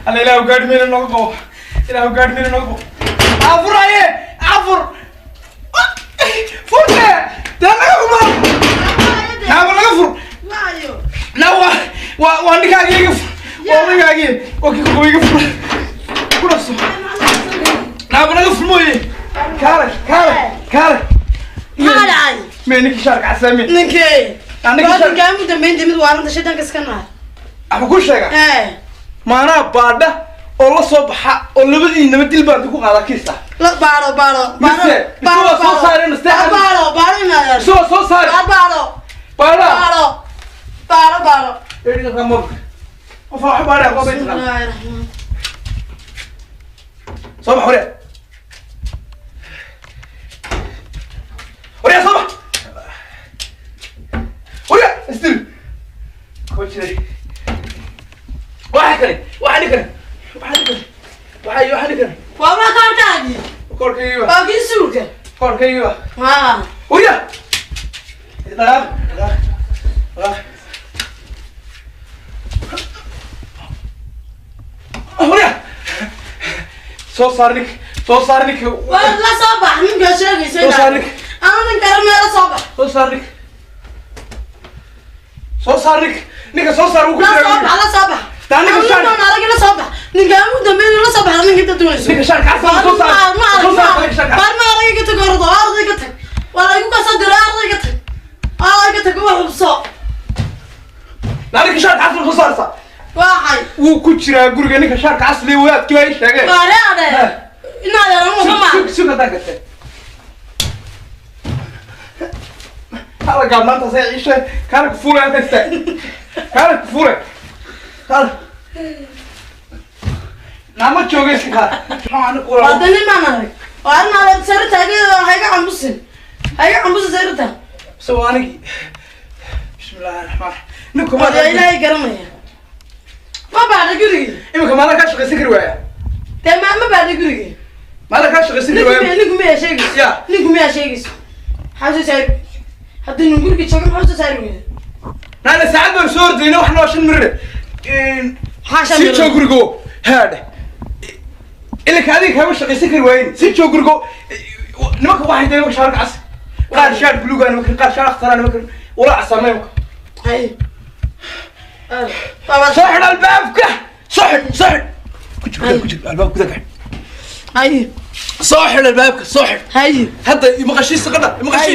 Alla ilaahu gaadhi mayna nooga qabo, ilaahu gaadhi mayna nooga qabo. Afur aye, afur furte dee, naga fur naaba, naga fur na. Waa ninkaagi iga fur, waa ninkaagi, waa kii kuwa iga fur ku dhaqso naaba, naga fur mooye. Kaale, kaale, kaale. Maxaa dhacay? Me ninkii shaarka casaame? Ninkee? Aniga waa ninkaa ugu dambeynta mid waaranta shaydaanka iska naar. Waxaan ku sheega maanaa baadha oo la soo baxa oo labadiinaba dil baan ku qaadaa kiisa. La baaro, baaro, baaro. Mise baaro, waa soo saareen, mise baaro, baaro inaad mise waa soo saare baaro, baadha, baaro, baaro, baaro. Eriga mobilka qof wax baadha qof bay taqaan. Bismillaahi raxmaan. Soo bax hore, hore soo bax hore, isdil kuma jiray. Waxa kale, waxa ninkani, waxa ninkani, waxa ninkani. Waa ma kaarkaagii? Koorkaygiiba. Waa kii suulka. Koorkaygiiba. Ha. Hurya, dhaqaaq, dhaqaaq, dhaqaaq hurya, soo saar ninka, soo saar ninka. Waa la soo bax ninkaa sheegaysa. Soo saar ninka. Ama nin garamee la soo bax. Soo saar ninka, soo saar ninka, ninka soo saar, wuu ku la jiraa soo guriga. Bax, la soo bax. Taa ninka Ama shaar- ninkaan arag la soo bax, ninkaa ugu dambeyn la soo bax, ninka inta doonayso. Ninka shaarka casaan soo saar, ma arag, soo ma saar arag ninka shaarka. Baar ma arag, iga tag ordo, arday ka tag, waa la igu kasoo diray, arday ka tag, arday ka tag, wax hubso. Naa ninka shaarka casaan soo saarsa. Waxay wuu ku jiraa guriga ninka shaarka casli, wadaadkii baa ii sheegay. Baare ade inaad yaran ma Sug, sug, haddaan gartay hala gaabnaantaas ay ciishe. Kaala ku fuulay halka istaag, kaala ku fuulay, kaala naama jooga iska kaala. Waa dani maan arag, waa arrin adeer sare taageeda, hayga cambusin, hayga cambusin sarirta. Se waa anigii. Bismillahi raxmaan ninku waa ma ilaahay garanaya, ma baadha gurigii. Iminka maala kaa shaqaysan kari waaya. Dee ma baadha gurigii. Maala kaa shaqaysan kari ninku waaya. Miya ninku miyaa sheegayso? Ya. Ninku miyaa sheegayso? Maxaa soo saari haddii nin guriga joogo? Maxaa soo saari weyda? Naana saacad baan soo ordayna, wax noo shan mirre. Maxaa shan sii mirre? Joog gurigo haadhe, ilinka adiga kaama shaqaysan kari waayin. Sii joog gurigo. Nimanka waxay tahay nimanka shaarka cas, qaar shaar buluuga nimanka, qaar shaar akhtara nimanka, walaa casaamay nimanka. Hay. Baba. Soo xidh albaabka, soo xidh, soo xidh, ku jir, ku jir albaabka gudaha ka xidh. Hay. Soo xidh albaabka, soo xidh. Hay. Hadda imaqashiisa qadha, imaqashii.